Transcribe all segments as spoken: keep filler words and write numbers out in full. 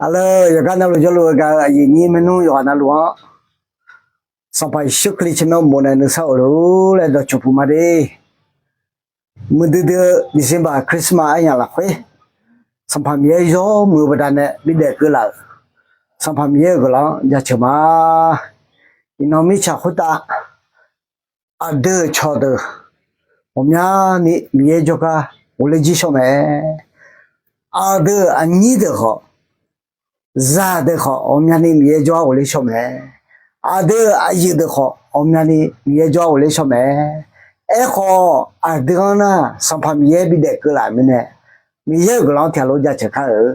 Arleur, yawqgar navluf jawrluf-eu gaq-eu aqyuif nyir maernmr yawqghaq navluf-anr, Sanqpaq Yeqsur Kali tsawrmyanr bof nae nuisar of lor laer dawqcawq puq ma de. Muiqdui dui-eu December Christmas aryamq lafkhoer, Sanqpaq Miqyaer yawmuiq-eu baqdanae bidaef keuvlaf-euq Sanqpaq Miqyaer-euq guiqlanq-anr jaceuq ma. Iqnan mirtsaq khoertav aqdui-euq cawqdeuq ghawqmyani Miqyaer jawrgar ghofler jir shawr mae. Aqdui-euq aqnyir deuq khawf, zaqdeuq khawf ghawqmyani Miqyaer jawrgar ghofler shawr mae. Aqdui-euq aqyuif deuq khawf ghawqmyani Miqyaer jawrgar ghofler shawr mae. Aerkhawf, aqdui-anr nar, Sanqpaq Miqyaer bidaef keuvlaf-euq mirnae, Miqyaer-euq guiqlanq-anr tiqghaq lof jaceuq kar-eu.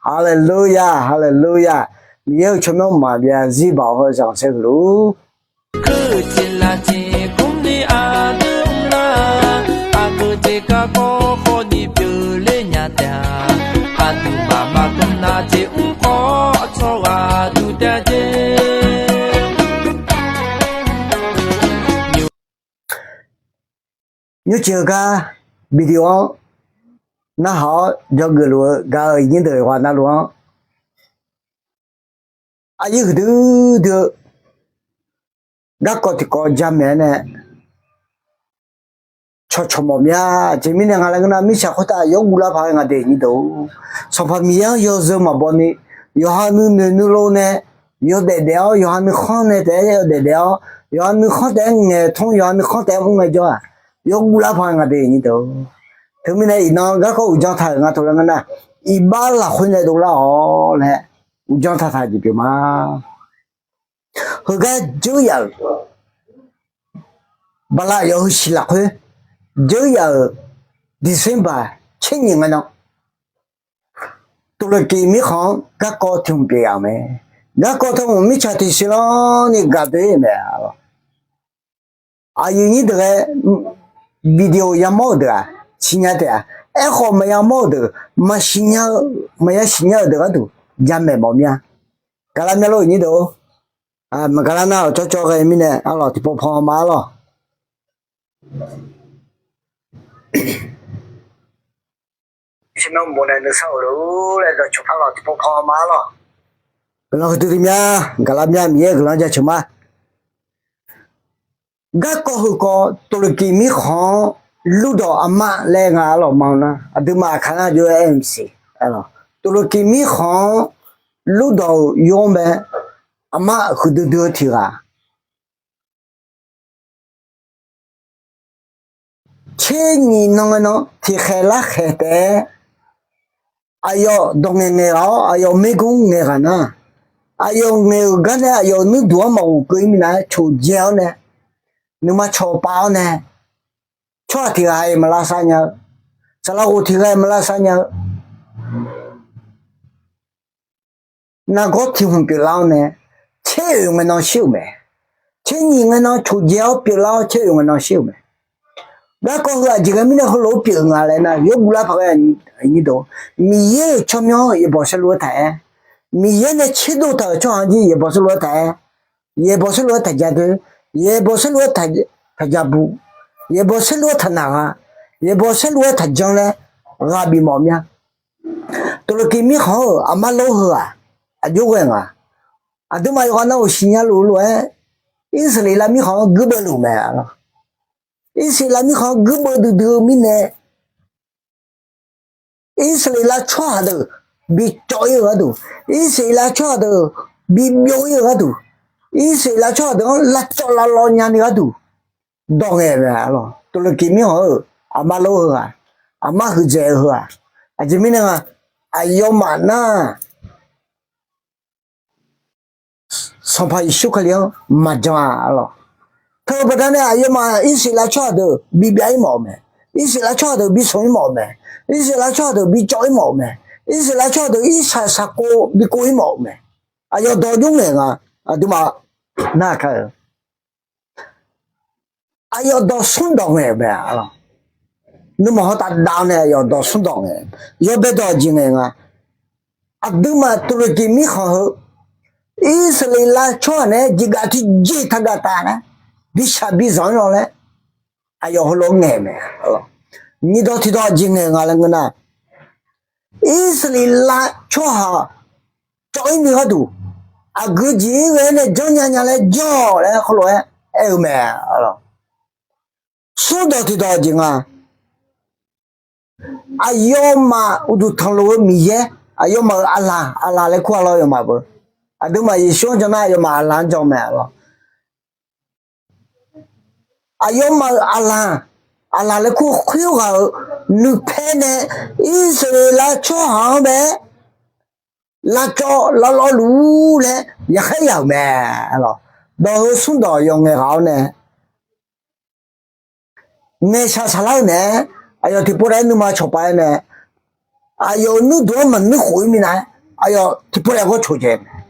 Haleluya, haleluya. Miqyaer-euq tsawrmyanr mqmaq byav zir baq-awr heu zaq khanqsaer huiq luf. Keuv tiq laf tiq kumni aqdui mr lar, aqgeu jeq garkawv khawfni pyeufler nya taef-a. Aqduimaf maqgmr nar jeq mr khawf tsawrhaq duq tae jeq. Nymrcif-eu gar video-anr narhaq-awr dzawgeuf luf-eu gaq-eu aqnyir deuq yawqghaq navluf-anr, aqyuif huiqdui dui-eu garkawv tiqkawv jamaeq-aer nae cawqcawq mawf mya. Aqjeq mirnae nga laer ngeur nar, mirtsaq khoertav yawguv lar paq-aer nga de nyir deuq. Sanqpaq Miqyaer-anr yawzeu maqbaw ni, yawqha nuinoeq nuilov nae yawdaef daef-awr, yawqha nuikhanr nae taef-aer yawdaef daef-awr, yawqha nuikhanr taef-aer ngaeq tmr, yawqha nuikhanr taef-aer mr ngaejawr-aq, yawguv lar paq-aer nga de nyir deuq. Teumirnae iqnan garkawv uqdzan taq-euq nga taq laer ngeur nar, iqbax lafkhoer nae dovlar-awq laer uqdzan taq taq jeq pyeuf ma. Heugar dzeur yaf-euq, bala yawf heu siq lafkhoer dzeur yaf-euq December tser nyiq ngae nan, Tuqlaqkiq mirkhanq-anr garkawv tiq hmq pyeuf yaf-euq mae. Garkawv tiq hmq mirtsaq tiq siq lanr ni gaq doe-ir mae. Aqyuif nyir deuq ghae video yamawr-euq deuq-aq siqnya taef-a. Aerkhawf maqya mawr-euq deuq, maqsiq nya-eu, maqya siqnya-euq deuq gharduq jamaeq mawf mir-a. Gaqlar mya lor-euq nyir deuq-or. Maqgaqlar nar-awq cawrcawv ghae mirnae arlawq tiqpov pan ma arlawq. Tiqnan bof nae nuisar-euq lor laer dawqcawq arlawq tiqpov pan ma arlawq. Guiqlanq huiqdui dui mya, gaqlar mya, Miqyaer-euq guiqlanq jaceuq ma. Garkawv heukawv Tuqlaqkiq mirkhanq-anr Lurdawq aqma laer nga arlawq ma-eu nar, aqduimaf aqkaq nar jov-aer MC. Tuqlaqkiq mirkhanq-anr Lurdawq-euq yawr mae, aqma huiqdui dui-eu tiq ghaq. Tser nyiq nan ngae nan tiqkhaeq larkhaeq taef-aer aqyawf dawq ngaeq ngaeq ghaq-awr aqyawf maergmr ngaeq ghaq nar, aqyawf ngaeq-euq gar nae aqyawf nuirduq-anr maqghof keuv-ir minav-aer coqdzae-awr nae, nuima cawpav-awr nae, tsawrhaq tiq ghaq-iq maqlavsav nya-eu, saqlaq ghof tiq ghaq-iq maqlavsav nya-eu, nargawr tiq hmq pyeuflar-awr nae, tser oeq ngae nan shir-euq mae. Tser nyiq ngae nan coqdzae-awr pyeuflar-awr tser oeq ngae nan shir-euq mae. Garkawv heu aqjeq ghae mirnae heulof-aer pyeuf-eu nga laer nar, yawguv lar paq-aer, Miqyaer-euq tsawrmyanr-anr yaeqbawq saerlu-aer taq-aer, Miqyaer nae tserdov taq-euq tsawrhaq-anr jir yaeqbawq saerlu-aer taq-aer, yaeqbawq saerlu-aer taq ja doe, yaeqbawq saerlu-aer taq ja bu, yaeqbawq saerlu-aer taq naq gha, yaeqbawq saerlu-aer taq janr laer ghaq bif mawf mya. Tuqlaqkiq mirkhanq-euq aqma lor heu-aq, aqjox ghae nga. Aqduimaf yawqghaq navluf siqnya luf-eu lof-aer, Irsaqleqlav mirkhanq-anr guirbeuv luf mae. Irsaqleqlav mirkhanq-anr guirbeuv duidui-eu mirnae, Irsaqleqlav tsawrhaq deuq bicawv-ir-eu gharduq, Irsaqleqlav tsawrhaq deuq bibyov-ir-eu gharduq, Irsaqleqlav tsawrhaq deuq-anr lavcawv lavlawv nyani gharduq dawq ngaeq mae arlawq. Tuqlaqkiq mirkhanq-euq aqma lor heu-aq, aqma huiqdzaeq-eu heu-aq, aqjeq mirnae nga, aqyawfmaf nar Sanqpaq Yeqsur Kali-anr maqjan-a arlawq. Teu-eu baqdanae aqyawfmaf Irsaqleqlav tsawrhaq deuq bibyav-ir mawf-euq mae. Irsaqleqlav tsawrhaq deuq bisanq-ir mawf-euq mae. Irsaqleqlav tsawrhaq deuq bicawv-ir mawf-euq mae. Irsaqleqlav tsawrhaq deuq irsaq saqkov bikov-ir mawf-euq mae. Aqyawf dawq jov ngaeq nga. Aqduimaf nar ka-eu Aqyawf dawq smr dawq ngaeq-euq mae arlawq. Nuima hawr taf dav nae aqyawf dawq smr dawq ngaeq, yawbae dawq jeq ngaeq nga. Aqduimaf Tuqlaqkiq mirkhanq heu, Irsaqleqlav tsawrhaq naeq-aer jeqgaf tiqjeq taqgaf taf laer, bishaq bizanq-ir law laer, aqyawf heulof-aer ngaeq mae. Nyiq dawq tiq dawq jeq ngaeq nga laer ngeur nar, Irsaqleqlav tsawrhaq cawv-ir ni gharduq, aqgeu jeq-ir ghae-aer nae janrnya nya laer janr-awq laer heulof-aer aer-eu mae. Smrdawq tiqdawq jeq nga. Aqyawfmaf uqduq tanqlof-eu Miqyaer, aqyawfmaf-euq aqlaf, aqlaf laer kur-a lawr, aqyawfmaf beu. Aqduimaf Yeqsur-anr jan nar, aqyawfmaf aqlaf-anr jan mae lawr. Aqyawfmaf-euq aqlaf, aqlaf laer kur khoerghaq-euq nuipaer nae Irsaqleqlav tsawrhaq-anr bae-aer lavcawv lavlawvluf-ur laer yaqkhaer yaq-euq mae lawr. Dawq heu smrdawq yawf ngaeq ghaq-awr nae ngaeqshaq saqlar-eu naeq-aer, aqyawf tiqpov taef-aer nuima cawqpav-aer nae, aqyawf-euq nuirduq-anr maqnuir khof-ir minav-aer, aqyawf tiqpov taef ghawr coqdzae mae.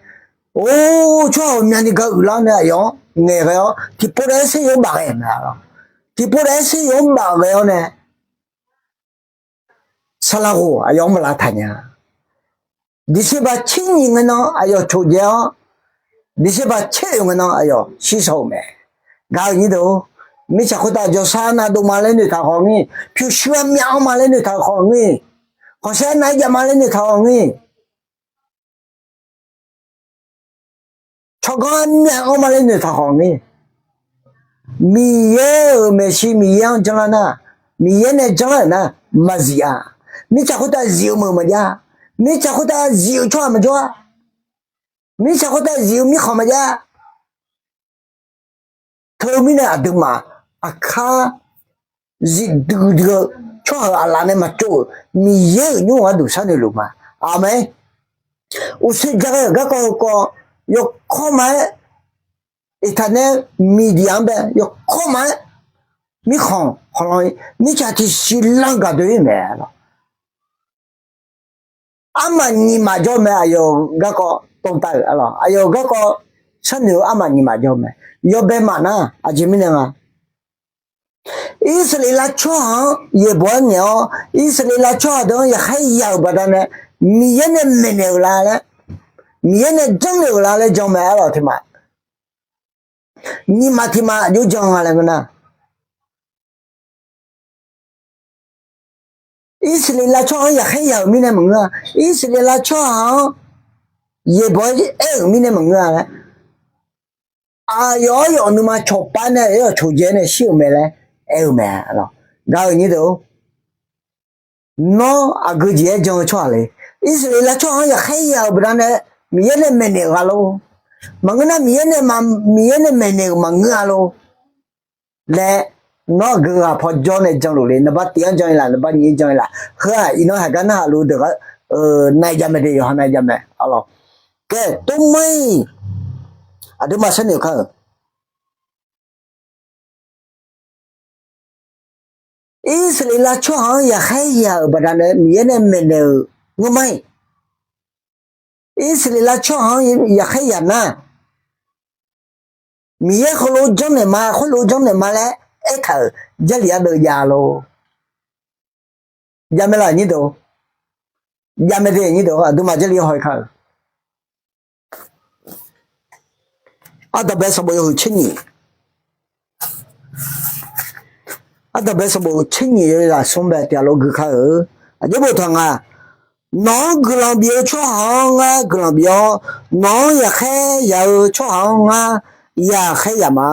Or, tsawrhaq ghawqmyani gar uiqlar-awr nae aqyawf-anr ngaeq ghae-awr tiqpov taef-aer saeryoq-anr baf ghae mae lawr. Tiqpov taef-aer saeryoq-anr baf ghae-awr nae, saqlaq ghof aqyawf-anr maqlav taq nya. December tser nyiq ngae nan aqyawf coqdzae-awr, December tser oeq ngae nan aqyawf shirsaw-euq mae. Gaq-euq nyir deuq-or, mirtsaq khoertav jawrsar navdov ma laer noeqtaq khawf ngir, pyurshuir armyav-anr ma laer noeqtaq khawf ngir, khanqsaer nav-aer jav ma laer noeqtaq khawf ngir, tsawrganr armyav-anr ma laer noeqtaq khawf ngir, Miqyaer-euq maeqshi Miqyaer-anr janrlar nar, Miqyaer nae janrlar-euq nar, maqzif-a. Mirtsaq khoertav zif-eu meuq maqjav. Mirtsaq khoertav zif-eu tsawrhaq maqjawr-a. Mirtsaq khoertav zif-eu mirkhanq maqjav. Teumirnae aqduimaf aqkar zifdui dui-eu tsawrhaq-euq aqlaf nae maqtsov-euq Miqyaer-euq nymr-anr gharduq sharnoeq luf ma. Aqmeq. Uqshoe ja ghae-euq garkawv heukawv yawkawr ma-aer, iqtaq nae miqdiq-anr bae yawkawr ma-aer, mirkhanq khawqlan-ir mirtsaq tiqsiq lan gaq doe-ir mae lawr. Armaf nyiq maf jawr mae, aqyawf-euq garkawv dmqtav-euq a lawr, aqyawf-euq garkawv sharnoeq-eu armaf nyiq maf jawr mae. Yawbae maf nar aqjeq mirnae nga, Irsaqleqlav tsawrhaq-anr yaeqbawq-aer ngaeq-awr, Irsaqleqlav tsawrhaq deuq-anr yaqkhaer yaq-euq baqdanae, Miqyaer nae maeqnaeq-euq la laer, Miqyaer nae janrnaeq-euq la laer jan mae a lawr, tiq maf. Nyiq maf tiq maf aqjox jan nga laer ngeur nar, Irsaqleqlav tsawrhaq-anr yaqkhaer yaq-euq mirnae maqngeur-a. Irsaqleqlav tsawrhaq-anr yaeqbawq-aer aer-euq mirnae maqngeur-a laer, aqyawf-anr yawf nuima cawqpav nae yawf coqdzae nae shir-euq mae laer aer-eu mae. Gaq-euq nyir deuq-or, nawr aqgeu jeq-aer jan-eu tsawrhaq le. Irsaqleqlav tsawrhaq-anr yaqkhaer yaq-euq baqdanae Miqyaer nae maeqnaeq-euq gha lor. Maqngeur nar Miqyaer nae ma, Miqyaer nae maeqnaeq-euq maqngeur-a lor laer, nawr aqgeu ghaq paw jawr nae janluf le. Naqba tiq-anr jan-ir laf, naqba nyiq-anr jan-ir laf. Heu-aq iqnan haiq gar narhaq luf deuq-a, nai jav mae de, yawqha nai jav mae a lawr. Kae, tov mar-iq, aqduimaf sharnoeq kar-euq, Irsaqleqlav tsawrhaq-anr yaqkhaer yaq-euq baqdanae Miqyaer nae maeqnaeq-euq ngeur mar-iq, Irsaqleqlav tsawrhaq-anr yaqkhaer yaq nar, Miqyaer heulof janrnaeq ma, khoerlof janrnaeq ma laer aertaq-euq Jarlif ardeuv jav lor. Jav mae laf nyir deuq, jav mae de nyir deuq, aqduimaf Jarlif haw-ir kar-euq. Ardanqbae sanqbof yawhuiq tser nyiq, ardanqbae sanqbof tser nyiq yawzaq smr bae tiq ghaq lof gui kar-euq. Aqjeq boftaq nga, nawq-anr guiqlanq bif-eu tsawrhaq-anr ngar guiqlanq bif-awr, nawq-anr yaqkhaer yaq-eu tsawrhaq-anr ngar yaqkhaer yaq ma.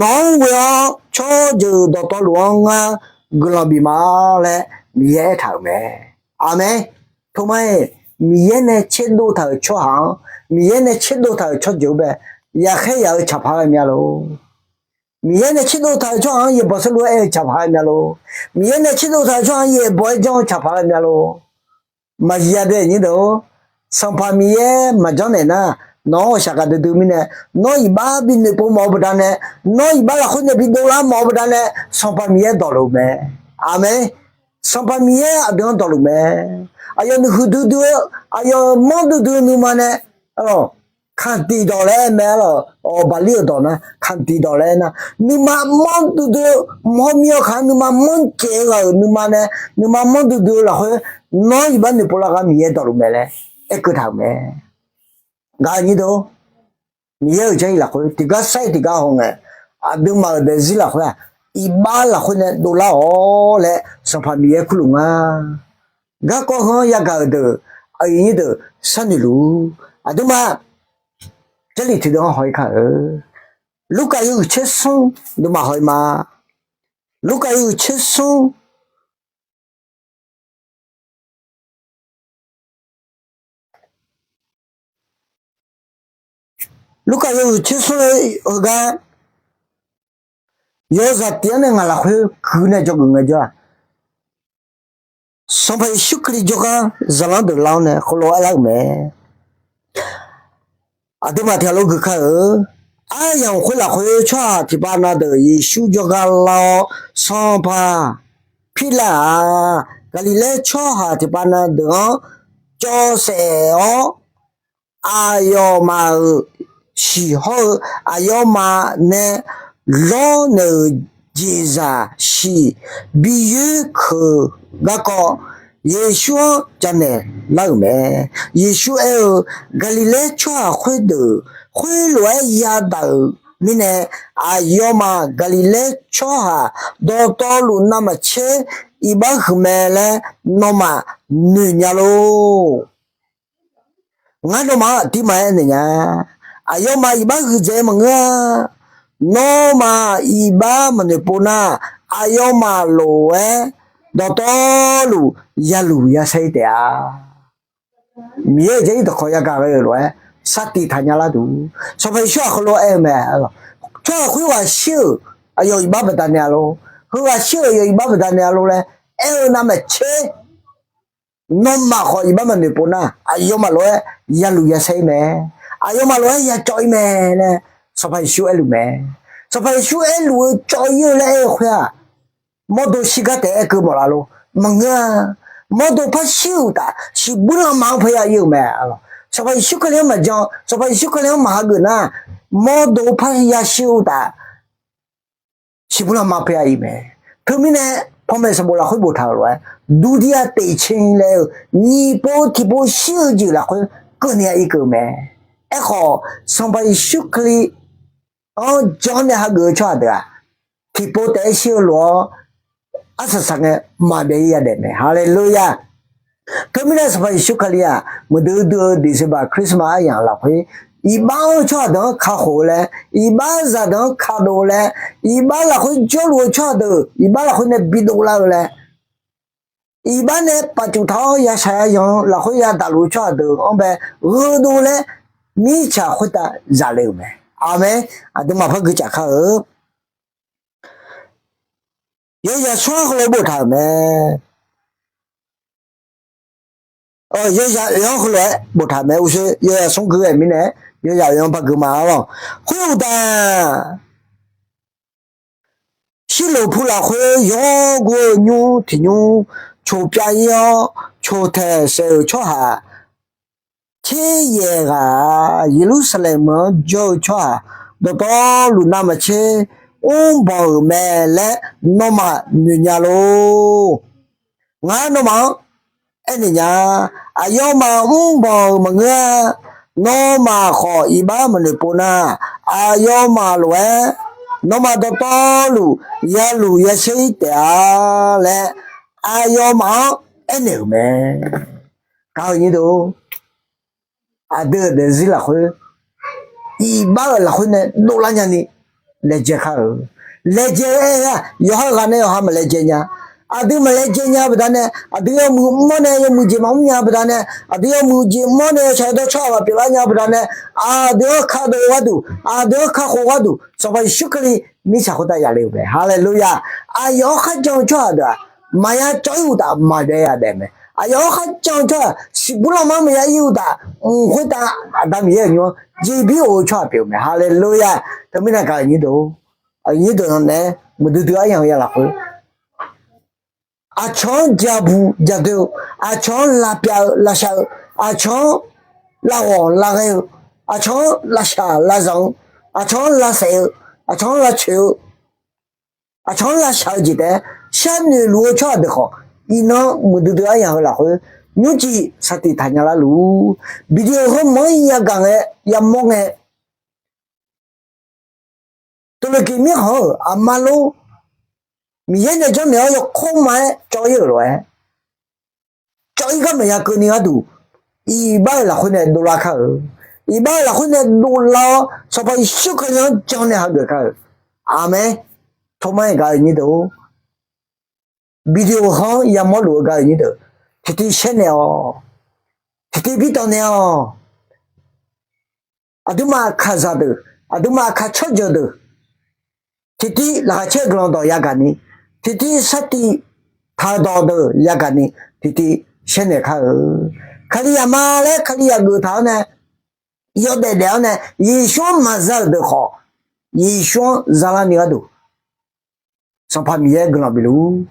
Nawq-anr ghoe-awr tsawrjeuq dawqtawvluf-anr ngar guiqlanq bif ma laer Miqyaer aertaq-euq mae. Aqmeq. Tov mar-iq, Miqyaer nae tserdov taq-euq tsawrhaq-anr, Miqyaer nae tserdov taq-euq tsawrjeuq-anr bae yaqkhaer yaq-eu caqpaq ghae mya lor. Miqyaer nae tserdov taq-euq tsawrhaq-anr yaeqbawq saerlu-aer aer-eu caqpaq ghae mya lor. Miqyaer nae tserdov taq-euq tsawrhaq-anr yaeqbawq-aer janr-eu caqpaq ghae mya lor. Maqya de nyir deuq-or, Sanqpaq Miqyaer maqjanr naeq nar, nawq-anr ghawqshaq ghaq duidui mirnae, nawr iqbax binoeq pov mawf-eu baqdanae, nawr iqbax lafkhoer nae bidov lar mawf-eu baqdanae, Sanqpaq Miqyaer dawqluf mae. Aqmeq. Sanqpaq Miqyaer aqdui-anr dawqluf mae. Aqyawf nuihuiq duidui-eu, aqyawf manr duidui-eu nuima nae, kaqdiq dawq laer mae, arlawq, awq baqlir-euq dawq nar kaqdiq dawq laer aer nar, nuima manr duidui-eu, mawrmir-awr kaq-anr nuima manr caev-eu ghaq-euq nuima nae, nuima manr duidui-eu lafkhoer, nawr iqbax noeqpov lar ghaq Miqyaer dawqluf mae laer aerkeuv taq-euq mae. Gaq-eu nyir deuq-or, Miqyaer-euq jarlif lafkhoer tiqgar sair tiqgar haw ngae, aqduimaf-euq daefzir lafkhoer-aq, iqbax lafkhoer nae dovlar-awq laer Sanqpaq Miqyaer kurluf nga. Garkawv heu-anr yagaq-euq deuq, aqyuif nyir deuq sharnoeq luf-ur. Aqduimaf Jarlif tiqdeuv-anr haw-ir kar-eu. Lurkaf yawhuiq tser smr deuq maqhaw-ir ma. Lurkaf yawhuiq tser smr Lurkaf yawhuiq tser smr-eu heugar, yawzaq tif-anr nae ngaq lafkhoer gui nae dzawgeuf ngaejawr-aq, Sanqpaq Yeqsur Kali jawrgar zaqlanr deuq lar-awr nae heulof-aer aerlar-euq mae. Aqduimaf tiq ghaq lof gui kar-eu. Aryamq khoer lafkhoer tsawrhaq tiqpav na deuq Yeqsur jawrgar lar-awr, Sanqpaq Pirlav-aq, Gaqliqlaer tsawrhaq tiqpav na deuq-anr cawv saef-awr, aqyawfmaf-euq shiq hawr-eu aqyawfmaf nae lawrnaeq-euq jeqzaq shiq bi yoer keuq-eu garkawv, Yeqsur-anr janaeq lar-euq mae. Yeqsur aer-eu, Gaqliqlaer tsawrhaq khoerdeuq khoerlof-aer yadaq-euq mirnae, aqyawfmaf Gaqliqlaer tsawrhaq dawqtawvluf navmaqtser iqbax huiq mae laer nawmaf noeq nya lor. Ngar nawmaf-anr aqdirma aernaeq nya. Aqyawfmaf iqbax huiqdzaeq-eu maqngeur-a. Nawmaf iqbax maqnoeq pov nar, aqyawfmaf lof-aer dawqtawvluf yaluq yasaer-ir taef-a. Miqyaer-euq Jarlif dawqkawq yagaq ghae-euq lof-aer sar tif taq nya larduq, Sanqpaq Yeqsur-aq heulof-aer aer-eu mae. Tsawrhaq khoerghaq shir-euq aqyawf iqbax baqdanae-a lor. Heughaq shir-euq aqyawf iqbax baqdanae-a lor laer aer-eu navmaqtser, nawmaf khawf iqbax maqnoeq pov nar, aqyawfmaf lof-aer yaluq yasaer-ir mae. Aqyawfmaf lof-aer yacawv-ir mae laer Sanqpaq Yeqsur aerluf mae. Sanqpaq Yeqsur aerluf-eu cawv-ir-eu laer aer-eu khoer-aq, mawrdo shirgar taef-aer aer keuv mawf laf lor. Maqngeur-a. Mawrdo par shir-euq uqtaf, shiqbuir lanma-anr parya ir-euq mae. Sanqpaq Yeqsur Kali-anr maqjan, Sanqpaq Yeqsur Kali-anr maqhageuf nar, mawrdo parya shir-eu uqtaf, shiqbuir lanma parya ir mae. Teumirnae, panmaeq sanqbof lafkhoer boftaq-euq lof-aer, Duqdiya teqcer laer-eu nyiq pov tiqpov shir-eu jeq lafkhoer keuvni-a irkeuv-eu mae. Aerkhawf, Sanqpaq Yeqsur Kali-anr jan nae hageuf-eu tsawrhaq deuq-aq, tiqpov taef-aer shir-eu lof-awr, arsaq saq ngae maqbyav ir yadaef mae. Haleluya! Teumirnae Sanqpaq Yeqsur Kali-aq muiqdui dui-eu December Christmas aryamq lafkhoer, iqbax-eu tsawrhaq deuq-anr kakhof-eu laer, iqbax zaqdeuq-anr kadov-eu laer, iqbax lafkhoer jawrluf-eu tsawrhaq deuq iqbax lafkhoer nae bidov lar-eu laer, iqbax nae pafcuf taq-awr yashaq yayan lafkhoer yadaq luf-eu tsawrhaq deuq-anr bae gheudov laer, mirtsaq khoertav zaf le-euq mae. Aqmeq. Aqduimaf par guicaf kar-eu. Yawzaq smr-anr heulof boftaq-euq mae. Yawzaq oeq-anr heulof-aer boftaq mae. Uqshoe yawzaq smr gui-aer mirnae, yawzaq oeq-anr par gui ma-awq. Khoeruqtaf, shirloq pu lafkhoer yawr gur-eu nymr tiq nymr coq pyav ir-awr, coq taeq saef-euq tsawrhaq tser yaef ghaq-aq, Yeqlursaqlaeq meuq-anr jawr-eu tsawrhaq dawqtawvluf navmaqtser mrbanq-euq mae laer nawmaf noeq nya lor. Ngar nawmaf-anr aernaeq nya. Aqyawfmaf mrbanq-euq maqngeur-a. Nawmaf khawf iqbax maqnoeq pov nar, aqyawfmaf lof-aer nawmaf dawqtawvluf yaluq yasaer-ir taef-a laer aqyawfmaf-anr aernaeq-euq mae. Gaq-eu nyir deuq, aqdui-euq daefzir lafkhoer iqbax-euq lafkhoer nae dovlar nyani laejae kar-eu. Laejae-aer-a, yawqha ghaq nae yawqha maqlaejae nya. Aqdui maqlaejae nya baqdanae, aqdui yawmuiq mawr nae yawmuiq jeq maqmr nya baqdanae, aqdui yawmuiq jeq mawr nae shaqdawr tsawrhaq maqpyeuf lar nya baqdanae, aqdui-anr kadov-eu gharduq, aqdui-anr kakhof gharduq, Sanqpaq Yeqsur Kali mirtsaq khoertav yaf le-euq mae. Haleluya! Aqyawf-anr kharjan-eu tsawrhaq deuq-aq, maqya cawv-ir uqtaf maqbyav yadaef mae. Aqyawf-anr kharjan-eu tsawrhaq siqbur lanma-anr maqya ir uqtaf, mq khoertav Aqda Miqyaer-euq nymr-anr jeqbir of-eu tsawrhaq pyeuf-eu mae. Haleluya! Teumirnae gaq-eu nyir deuq, aqnyir deuq-anr nae muiqdui dui aryamq ya lafkhoer aqcawq-anr jabu jadoer-eu, aqcawq-anr lavpyav-eu lavshaf-eu, aqcawq-anr lavghawq lavghaer-eu, aqcawq-anr lavshaq lavzanq-eu, aqcawq-anr lavsaef-eu, aqcawq-anr lavcoeq-eu, aqcawq-anr lavshaq-eu jeq taef-aer sharnoeq luf-eu tsawrhaq deuq khawf, iqnan muiqdui dui aryamq heu lafkhoer nymrcif saqtiq taqnya larluf, video heu manq-anr yagaq ngae yamawr ngae, Teuloeqkeq mirkhanq-euq aqma lor, Miqyaer nae janrnaeq-awr yawkawr ma-aer cawv-ir-euq lof-aer, cawv-ir gar maqya keuvni gharduq, iqbax-euq lafkhoer nae dovlar kar-euq. Iqbax-euq lafkhoer nae dovlar-awr, Sanqpaq Yeqsur Kali-anr jan nae hageuf kar-euq. Aqmeq. Tov mar-aer gaq-euq nyir deuq-or, video-anr yamawr luf-eu gaq-euq nyir deuq, tiqtiv shaer naeq-awq. Tiqtiv bi tawq naeq-awq. Aqduimaf kaqzaq deuq, aqduimaf kaq tsawrjeuq deuq, tiqtiv laqkhaq caer-eu guiqlanq dawq yagaq ni, tiqtiv sartiv taq-eu dawq deuq yagaq ni, tiqtiv shaer naeq kar-euq. Kalizaq ma laer Kalizaq geuf taq-awr nae, yawdaef daef-awr nae Yeqsur-anr maqza-euq deuq khawf, Yeqsur-anr zalar ni gharduq Sanqpaq Miqyaer guiqlanq bifluf-ur.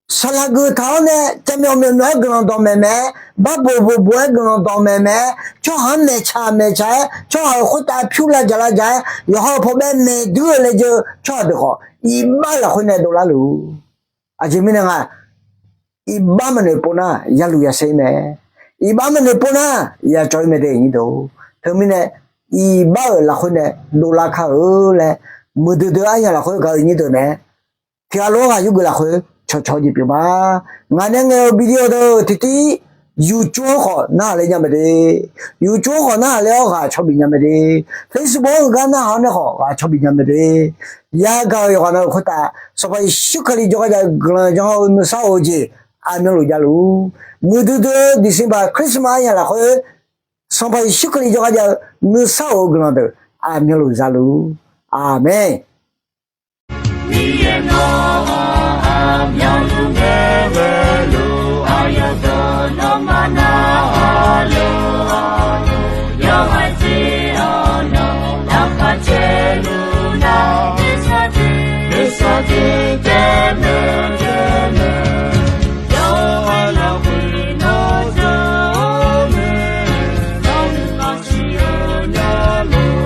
Saqlaq geuf taq-awr nae, javmyawf myawf myawf-aer guiqlanq dawqmaeq maeq-aer, barboq boq boq-aer guiqlanq dawqmaeq maeq-aer, tsawrhaq-anr maeqtsaq maeqtsaq-aer, tsawrhaq-euq khoertav pyur lavdzaq lavdzaq-aer, yawqha-euq pawqbae maeqdui-eu laejae-eu tsawrhaq deuq khawf, iqbax-euq lafkhoer nae dovlar luf-ur. Aqjeq mirnae nga, iqbax maqnoeq pov nar, yaluf yasaer-ir mae. Iqbax maqnoeq pov nar, yacawv-ir mae de nyir deuq. Teumirnae, iqbax-euq lafkhoer nae dovlar kar-eu laer, muiqdui dui aryamq lafkhoer gaq-euq nyir deuq nae, tiqghaq lof-aer ghaq yurgeuf lafkhoer cawqcawq jeq pyeuf ma. Ngaq nae ngaeq-euq video deuq tiqtiv YouTube-anr khawf narhaq le nya mae de. YouTube-anr khawf narhaq le-awr ghaq caw bif nya mae de. Facebook-anr heugar narhaq-awr nae khawf ghaq caw bif nya mae de. Yagaq-euq yawqghaq navluf khoertav Sanqpaq Yeqsur Kali jawrgar jav-eu guiqlanq janr-eu nuisar of-eu jeq aqmyanluf javluf-ur. Muiqdui dui-eu December Christmas aryamq lafkhoer Sanqpaq Yeqsur Kali jawrgar jav-eu nuisar of-eu guiqlanq deuq aqmyanluf zaluf-ur. Aqmeq. Miqyaer nawr-aq, aqmyanluf ngae ghae-eu lof-aer, aqyawf deuq nawmaf narhaq lof-aer, yawhaiq jeq-awr nawq laqkhaq caer luf nar, nuisar jeq, nuisar jeq taef mae taef mae, yawqha lafkhoer nawr jawr-eu mae, nawr nuima siq-eu nya lor.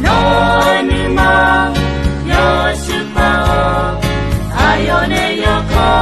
Nawr-eu nuima yawshuif paq-awr, aqyawf nae yawkawr